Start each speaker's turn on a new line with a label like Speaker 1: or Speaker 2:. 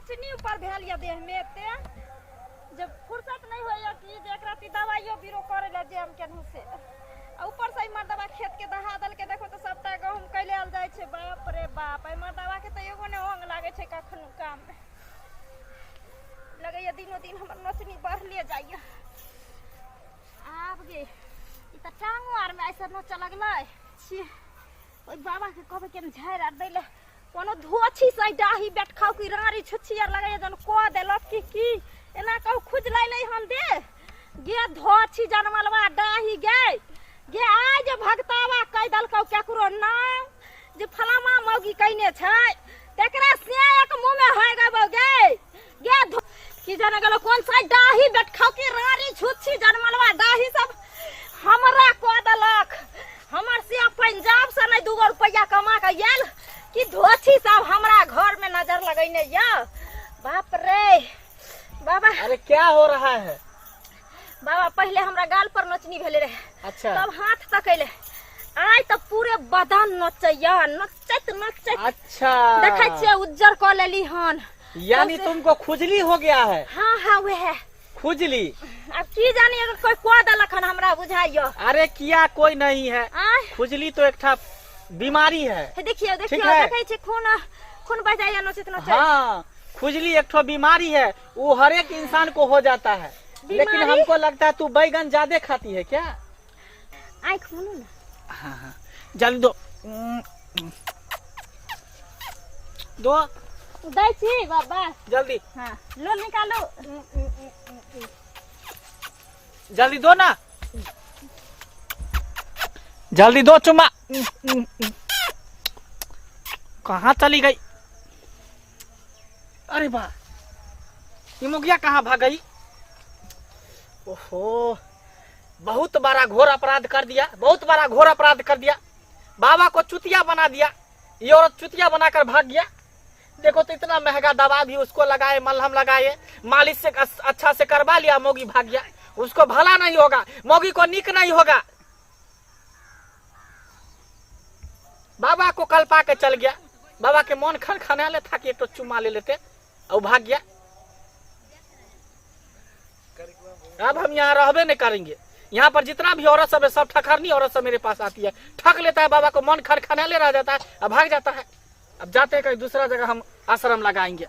Speaker 1: नोचनी ऊपर भेल यऽ देह में एते जे फुर्सत नहीं होइए कि जे एकरा ती दवाइयो बीरो करे लए जायब केनहु से। आ ऊपर से मर्दबा खेत के दहा देलकै, देखो तऽ सबटा गहूम कैलायल जाइ छै। बाप रे बाप, एहि मर्दबा के तऽ एगो ने ओंग लागै छै कखनो काम मे। लगैया दिनो दिन हमर नोचनी बढ़ले जाइया। आब गे ई तऽ टांगो आर मे ऐसे नोचऽ लगलै। छी ओहि बाबा के कहबै केन झाड़ि आर दै लए, कोनो धोछी से डाही बेट खाउ कि राड़ी छुच्छी आर लगैया जन कऽ देलक कि की एना कहू खुजलै नै हन दे गे धोछी जनमलवा डाही गे गे आइ जे भगतावा कहि देलकौ केकरो नाम जे फलामा मौगी कइने छै तेकरा से एक मुँह में होइ गबौ गे गे की जाने गेलो कोन सा डाही बेट खाउ कि राड़ी छुच्छी जनमलवा डाही सब हमरा कऽ देलक। हमर से पंजाब से नहीं दूगो रुपया कमा के आयल कि धोछी सब हमरा घर में नजर लगैने या। बाप रे बाबा।
Speaker 2: अरे क्या हो रहा है
Speaker 1: बाबा? पहले हमरा गाल पर नोचनी भेले रहे।
Speaker 2: अच्छा।
Speaker 1: तब हाथ तक अइले, आइ तऽ पूरे बदन नोचैया, नोचैत नोचैत।
Speaker 2: अच्छा।
Speaker 1: देखै छियै उज्जर कऽ लेली हन।
Speaker 2: यानी तुमको खुजली हो गया है।
Speaker 1: हाँ हाँ वह
Speaker 2: खुजली।
Speaker 1: अब की जानी अगर कोई कह देलक हन हमरा बुझाइयो।
Speaker 2: अरे किया कोई नहीं है।
Speaker 1: आय।
Speaker 2: खुजली तो एक ठा बीमारी है।
Speaker 1: हे देखियो,
Speaker 2: ठीक
Speaker 1: देखियो,
Speaker 2: है।
Speaker 1: देखै छी खून खून बह जाइया नोचैत नोचैत।
Speaker 2: हाँ, खुजली एक ठो बीमारी है, वो हर एक इंसान को हो जाता है। लेकिन
Speaker 1: बीमारी?
Speaker 2: हमको लगता है तू बैगन ज्यादा खाती है क्या?
Speaker 1: आँख मुनू ना।
Speaker 2: हाँ हाँ जल्दी दो, दो।
Speaker 1: दै छी बाबा।
Speaker 2: जल्दी।
Speaker 1: हाँ लो निकालो।
Speaker 2: जल्दी दो ना, जल्दी दो चुम्मा। कहाँ चली गई? अरे बा, ये मुखिया कहाँ भाग गई? ओहो, बहुत बड़ा घोर अपराध कर दिया, बहुत बड़ा घोर अपराध कर दिया। बाबा को चुतिया बना दिया, ये औरत चुतिया बनाकर भाग गया। देखो तो इतना महंगा दवा भी उसको लगाए, मलहम लगाए, मालिश से अच्छा से करवा लिया, मोगी भाग गया। उसको भला नहीं होगा, मोगी को निक नहीं होगा। बाबा को कल्पा के चल गया। बाबा के मन खनखना ले था कि एक तो चुम्मा ले लेते और भाग गया। अब हम यहाँ रहबे नहीं करेंगे। यहाँ पर जितना भी औरत सब है सब ठकरनी औरत सब मेरे पास आती है, ठक लेता है बाबा को, मन खनखना ले रह जाता है और भाग जाता है। अब जाते हैं कहीं दूसरा जगह हम आश्रम लगाएंगे।